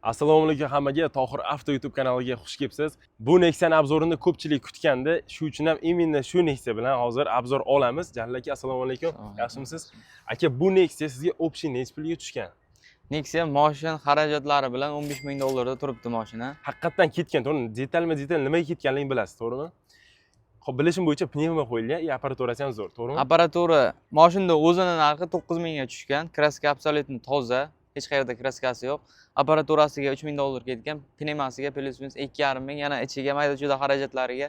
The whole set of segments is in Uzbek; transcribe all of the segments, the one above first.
Assalomu alaykum hammaga, Tohir Avto YouTube kanaliga xush kelibsiz. Bu Nexia'ni обзор ini ko'pchilik kutgandi. Shu uchun ham именно shu Nexia bilan hozir обзор olamiz. Jalil aka, assalomu alaykum. Yaxshimisiz? Aka, bu Nexia sizga общий necha pulga tushgan? Nexia moshin xarajatlari bilan 15 ming dollarda turibdi moshina. Haqiqatdan ketgan, to'g'rimi? Detalma detal nimaga ketganligini bilasiz, to'g'rimi? Xo'p, bilishim bo'yicha pnevma qo'yilgan, и apparaturasi ham zo'r, to'g'rimi? Apparatura moshinda o'zini narxi 9 mingga tushgan. Краска абсолютно toza, hech qayerda краска si yo'q. Apparaturasiga 3 ming dollar ketgan, pnevmasiga плюс-минус 2,5 ming, yana ichiga mayda-chuyda xarajatlariga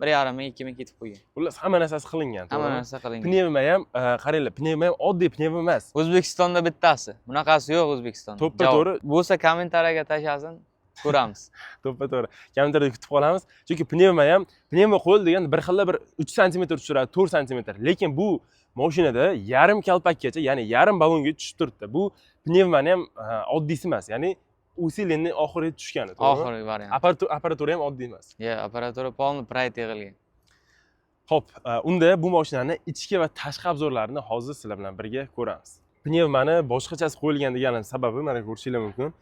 1,5 ming, 2 ming ketib qo'ygan. Xullas, hamma narsasi qilingan, Hamma to'g'rimi? narsa qilingan. Pnevma ham, qaranglar, pnevma ham oddiy pnevma emas. O'zbekistonda bittasi. Bunaqasi yo'q O'zbekistonda. To'ppa Javob. to'g'ri. Bo'lsa kommentariyaga tashlasin, ko'ramiz. To'ppa to'g'ri. Kommentariyada kutib qolamiz. Chunki pnevma ham, pnevma qo'yildi degan bir xilda bir 3 santimetr tushiradi, 4 santimetr. Lekin bu mashinada yarim kalpakkacha, ya'ni yarim ballonga tushib turibdi. Bu pnevmani ham oddiysi emas, ya'ni усиленный oxiri tushgani, to'g'rimi? Oxirgi variant. Apparatura ham oddiy emas. Ya, apparatura полный пройти qilgan. Xo'p, unda bu mashinani ichki va tashqi обзор larini hozir sizlar bilan birga ko'ramiz. Pnevmani boshqachasi qo'yilgan deganim sababi mana ko'rishinglar mumkin.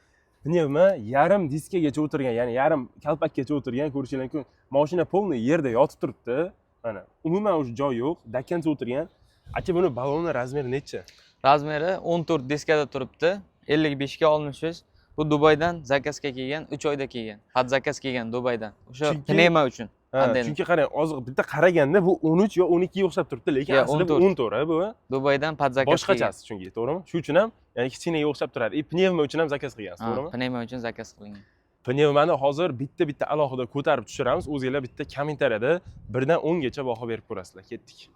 Pnevma yarim diskagacha o'tirgan, ya'ni yarim kalpakkacha o'tirgan, ko'rishinglar mumkin. Mashina полный yerda yotib turibdi. Mana umuman уже joy yo'q, до конца o'tirgan. Aka, buni balloni размер i necha? Размер i 14 diskada turibdi. 55 ga 63. Bu Dubaydan заказ ga kelgan, 3 oyda kelgan. Под заказ kelgan Dubaydan. O'sha pnevma uchun. Ha, Отдельно. chunki qarang, hozir bitta qaraganda bu 13 yo 12 ga o'xshab turibdi, lekin Ya, aslida bu 14. 14 bu. Dubaydan под заказ kelgan. Boshqachasi chunki, to'g'rimi? Shu uchun ham, ya'ni kichkinaga o'xshab turadi. И pnevma uchun ham заказ qilgansiz, Ha, to'g'rimi? Pnevma uchun заказ qilingan. Pnevmani hozir bitta bitta alohida ko'tarib tushiramiz. O'zinglar bitta kommentariyada 1 dan 10 gacha baho berib ko'rasizlar. Ketdik.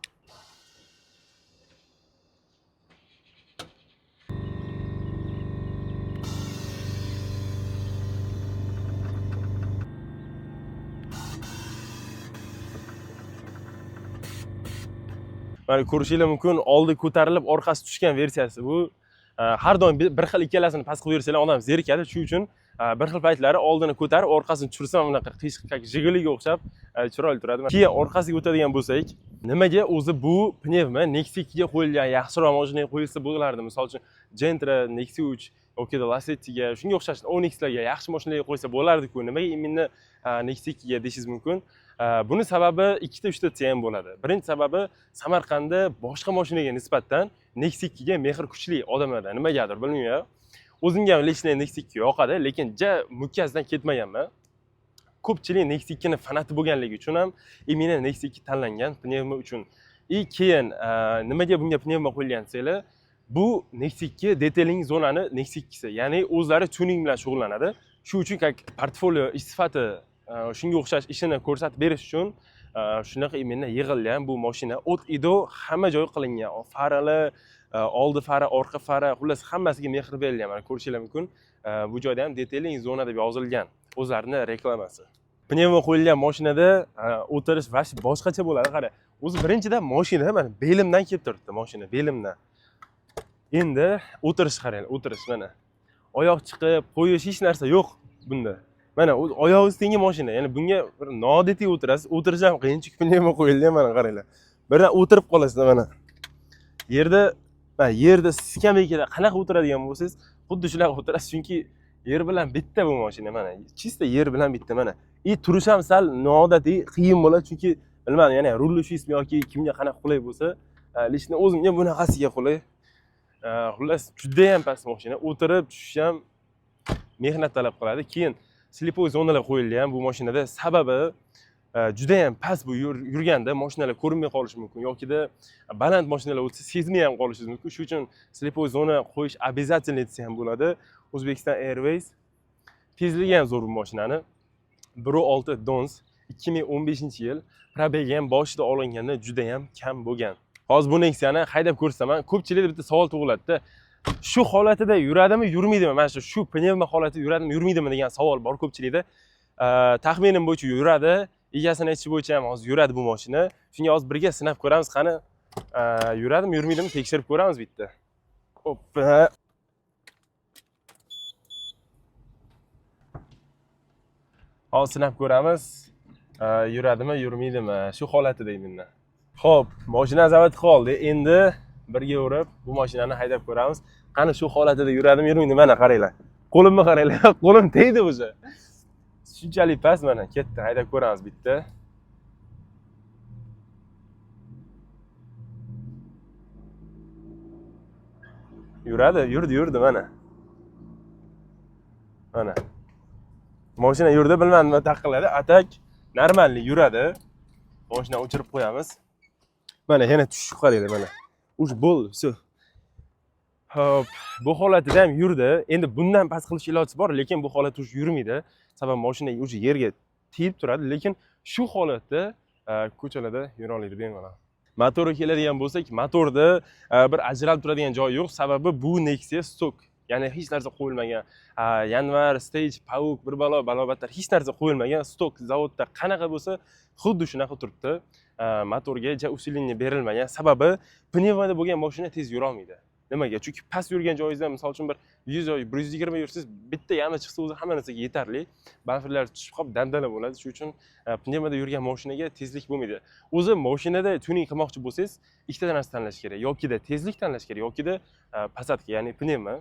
Mana ko'rishinglar mumkin, oldi ko'tarilib, orqasi tushgan versiyasi bu. Har doim bir xil ikkalasini past qilib yursanglar odam zerikadi. Shuning uchun bir xil paytlari oldini ko'tarib, orqasini tushirsam bunaqa qiyshiq, как Jiguliga o'xshab chiroyli turadi. Keyin orqasiga o'tadigan bo'lsak, nimaga o'zi bu pnevma Nexia 2 ga qo'yilgan, yaxshiroq mashinaga qo'yilsa bo'lardi. Misol uchun Gentra, Nexia 3 yoki Lacetti'ga, shunga o'xshash Onixlarga, yaxshi mashinalarga qo'ysa bo'lardi-ku. Nimaga именно Nexia 2 ga deyishingiz mumkin. Buni sababi ikkita, uchta desa ham bo'ladi. Birinchi sababi, Samarqandda boshqa mashinaga nisbatan Nexia 2 ga mehr kuchli odamlarda. Nimagadir bilmayman. O'zimga ham лично Nexia 2 yoqadi, lekin ja mukkasidan ketmaganman. Ko'pchilik Nexia 2 ni fanati bo'lganligi uchun ham именно Nexia 2 tanlangan pnevma uchun. И keyin nimaga bunga pnevma qo'yilgan desanglar, bu Nexia 2 detailing zonani Nexia 2si, ya'ni o'zlari tuning bilan shug'ullanadi. Shu uchun как portfolio ish sifati, shunga o'xshash ishini ko'rsatib berish uchun shunaqa именно yig'ilgan bu mashina. От и до hamma joyi qilingan. Faralar, oldi fara, orqa fara, xullas hammasiga mehr berilgan. Mana ko'rishinglar mumkin. Bu joyda ham detailing zona deb yozilgan. O'zlarini reklamasi. Pnevma qo'yilgan mashinada o'tirish вообще boshqacha bo'ladi. Qara, o'zi birinchidan mashina mana belimdan kelib turibdi, mashina belimdan. Endi o'tirish qarang, o'tirish mana. Oyoq chiqib, qo'yish hech narsa yo'q bunda. Mana oyog'ingiz tengi mashina. Ya'ni bunga bir noodatiy o'tirasiz. O'tirish ham qiyin, chunki pnevma qo'yilgan, mana qaranglar. Birdan o'tirib qolasizlar mana. Yerda, mana yerda skameykada qanaqa o'tiradigan bo'lsangiz, xuddi shunaqa o'tirasiz, chunki yer bilan bitta bu mashina mana. Чисто yer bilan bitta mana. И turish ham sal noodatiy qiyin bo'ladi, chunki bilmadim, ya'ni rulni ushlaysizmi yoki kimga qanaqa qulay bo'lsa, лично o'zimga bunaqasiga qulay. Xullas, juda ham past mashina. O'tirib tushish ham mehnat talab qiladi. Keyin слепой zonalar qo'yilgan bu mashinada, sababi juda ham past bu yurganda mashinalar ko'rinmay qolishi mumkin yokida baland mashinalar o'tsa sezmay ham qolishingiz mumkin. Shuning uchun слепой zona qo'yish обязательно desa ham bo'ladi. Uzbekistan Airways tezligi ham zo'r bu mashinani. 1.6 Dons, 2015 yil, пробег i ham boshida olinganda juda ham kam bo'lgan. Hozir bu Nexia'ni haydab ko'rsataman. Ko'pchilikda bitta savol tug'iladida, shu holatida yuradimi, yurmaydimi? Mana shu pnevma holatida yuradimi, yurmaydimi degan savol bor ko'pchilikda. Taxminim bo'yicha yuradi. Egasini aytishi bo'yicha ham hozir yuradi bu mashina. Shunga hozir birga sinab ko'ramiz, qani yuradimi, yurmaydimi tekshirib ko'ramiz bitta. Oppa. Hozir sinab ko'ramiz. Yuradimi, yurmaydimi? Shu holatida именно. Xo'p, mashina zavod qilib oldik. Endi birga urib bu mashinani haydab ko'ramiz. Qani shu holatida yuradimi, yurmaydimi? Mana qaranglar. Qo'limni qaranglar, qo'lim tegdi o'sha. Shunchalik past mana ketdi. Haydab ko'ramiz bitta. Yuradi, yurdi, yurdi mana. Mana. Mashina yurdi, bilmadim nima taqilladi. А так нормальный yuradi. Mashina o'chirib qo'yamiz. Mana yana tushib qaranglar mana. Уже bo'ldi, всё. Hop, bu holatida ham yurdi. Endi bundan past qilish iloji bor, lekin bu holat уже yurmaydi. Sababi mashina уже yerga tegib turadi, lekin shu holatda ko'chalarda yura oladi bemalol. Motorga keladigan bo'lsak, motorda bir ajralib turadigan joyi yo'q. Sababi bu Nexia stock. Ya'ni hech narsa qo'yilmagan. Yanvar, stage, Pauk, bir balo, balobatlar hech narsa qo'yilmagan. Stock zavodda qanaqa bo'lsa, xuddi shunaqa turibdi. Motorga ja усиление berilmagan. Sababi pnevmada bo'lgan mashina tez yura olmaydi. Nimaga? Chunki past yurgan joyingizda, misol uchun, bir 100 yoki 120 yursangiz, bitta яма chiqsa o'zi hamma narsaga yetarli. Bamperlar tushib qolib dandana bo'ladi. Shuning uchun pnevmada yurgan mashinaga tezlik bo'lmaydi. O'zi mashinada tuning qilmoqchi bo'lsangiz, ikkita narsa tanlash kerak. Yokida tezlik tanlash kerak, yokida посадка, ya'ni pnevma.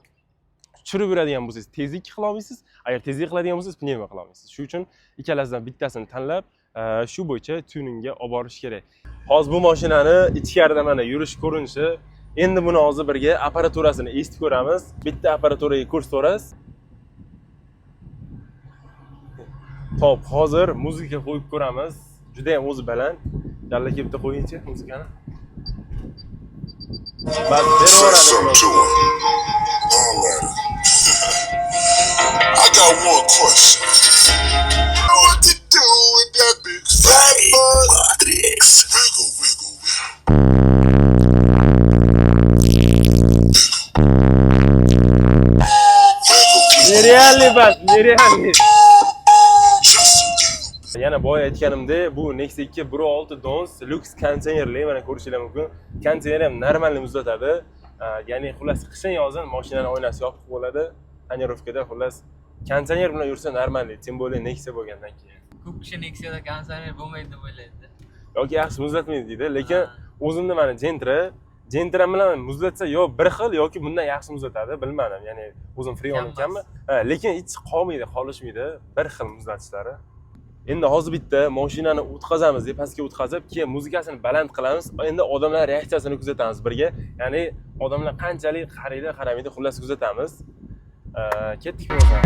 Tushirib yuradigan bo'lsangiz, tezlik qila olmaysiz. Agar tezlik qiladigan bo'lsangiz, pnevma qila olmaysiz. Shuning uchun ikkalasidan bittasini tanlab, shu bo'yicha tuningga olib borish kerak. Hozir bu mashinani ichkarida mana yurish ko'rinishi. Endi buni hozir birga apparaturasini eshitib ko'ramiz. Bitta apparaturaga ko'rsatamiz. Top, hozir muzika qo'yib ko'ramiz. Juda ham o'zi baland. Dallaka, bitta qo'yingchi muzikani. Bas, berib Say yuboradi. something to him. Holler at her. I got one question. What to do with that big fat butt? Wiggle, wiggle, wiggle. Wiggle, Нереальный бас, нереальный. Just a giggle. Yana boya aytganimdek, bu Nexia 2 1.6 Dons lyuks konditsionerli, mana ko'rishingiz mumkin. Konditsioner ham нормальный muzlatadi. Ya'ni xullas qishin yozin mashinani oynasi yopiq bo'ladi. Тонировка da xullas konditsioner bilan yursa нормальный, тем более Nexia bo'lgandan keyin. Ko'p kishi Nexia'da konditsioner bo'lmaydi deb o'ylaydi. Yoki yaxshi muzlatmaydi deydi, lekin o'zimda mana Gentra bilan muzlatsa yo bir xil yoki bundan yaxshi muzlatadi, bilmadim. Ya'ni o'zim freon Kam emas. ekanmi? Ha, lekin hech qolmaydi, qolishmaydi, bir xil muzlatishlari. Endi hozir bitta mashinani o'tkazamiz, deb pastga o'tkazib, keyin muzikasini baland qilamiz. Endi odamlar reaksiyasini kuzatamiz birga. Ya'ni odamlar qanchalik qaraydi, qaramaydi, xullas kuzatamiz. Ketdik bo'lsa.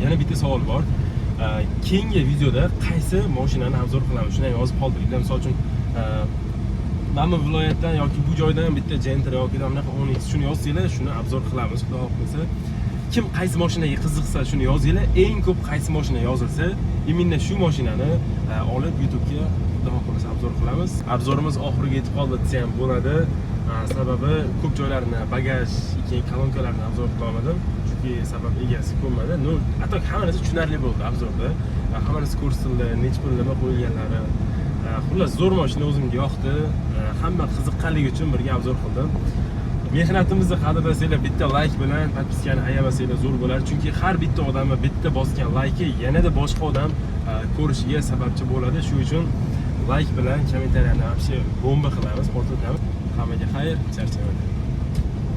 Yana bitta savol bor. Keyingi videoda qaysi mashinani обзор qilamiz? Shuni ham yozib qoldiringlar. Misol uchun, mana bu viloyatdan yoki bu joydan bitta Gentra yoki bunaqa Onix, shuni yozsanglar, shuni обзор qilamiz, Xudo xohlasa. Kim qaysi mashinaga qiziqsa, shuni yozinglar. Eng ko'p qaysi mashina yozilsa, именно shu mashinani olib YouTube'ga Xudo xohlasa обзор qilamiz. Обзор imiz oxiriga yetib qoldi desa ham bo'ladi. Sababi ko'p joylarini, bagaj, keyin kolonkalarni обзор qila olmadim. Chunki sabab egasi ko'nmadi. Ну, а так hamma narsa tushunarli bo'ldi обзор da. Hamma narsa ko'rsatildi, necha pul nima qo'yilganlari. Xullas zo'r mashina, o'zimga yoqdi. Hamma qiziqqanligi uchun birga обзор qildim. Mehnatimizni qadrlasanglar, bitta layk bilan подписка ni ayamasanglar zo'r bo'lar. Chunki har bitta odamni bitta bosgan layki yanada boshqa odam ko'rishiga sababchi bo'ladi. Shuning uchun layk bilan kommentariyani вообще bomba qilamiz, portlatamiz. Hammaga xayr, charchamang.